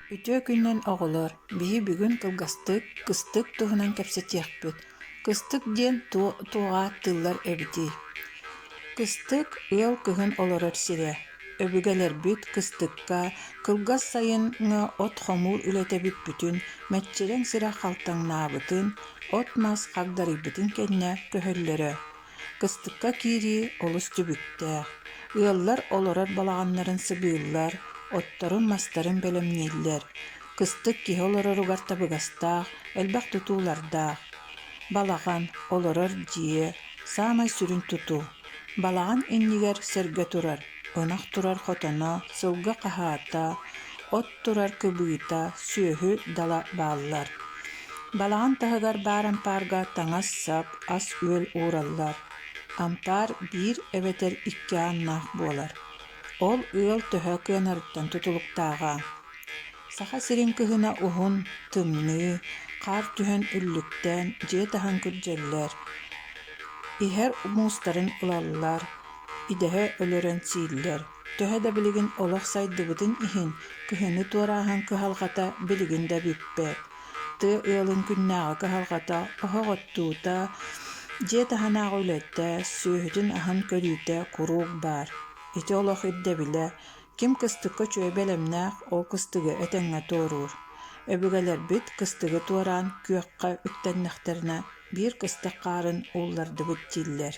Үтүө күнүнэн оҕолор, биһи бүгүн кылгастык кыстык туһунан кэпсэтиэхпит. Кыстык диэн туоҕа тыллар эбитий? Кыстык ыал кыһын олорор сирэ. Өбүгэлэрбит кыстыкка кылгас сайыҥҥа от хомуур үлэтэ бүппүтүн, мэччирэҥ сирэ халтаҥнаабытын, от-мас хагдарыйбытын кэннэ көһөллөрө. Кыстыкка киирии олус түбүктээх. Ыаллар олорор балаҕаннарын сыбыыллар, отторун-мастарын бэлэмнииллэр. Кыстык киһи олороругар табыгастаах, элбэх тутуулардаах. Балаҕан, олорор дьиэ, саамай сүрүн тутуу. Балаҕан иннигэр сэргэ турар, ынах турар хотоно, сылгы хаһаата, от турар кыбыыта, сүөһү дала бааллар. Балаҕан таһыгар баар ампаарга таҥас-сап, ас-үөл уураллар. Ампаар биир эбэтэр икки ааннаах буолар. Ол ыал төһө кыанарыттан тутулуктааҕа. Саха сирин кыһына уһун, тымныы, хаар түһэн үллүктээн дьиэ таһын күрдьэллэр, иһэр муустарын ылаллар, идэһэ өлөрөн сииллэр. Төһө да билигин олох сайдыбытын иһин, кыһыны туорааһын кыһалҕата билигин да бүппэт. Тыа ыалын күннээҕи кыһалҕата оһох оттуута, дьиэ таһынааҕы үлэтэ, сүөһүтүн-аһын көрүүтэ куруук баар. Ити олох ирдэбилэ, ким кыстыкка үчүгэй бэлэмнээх, ол кыстыгы этэҥҥэ туоруур. Өбүгэлэрбит кыстыгы туораан күөххэ үктэннэхтэринэ биир кыстык хаарын ууллардыбыт дииллэр.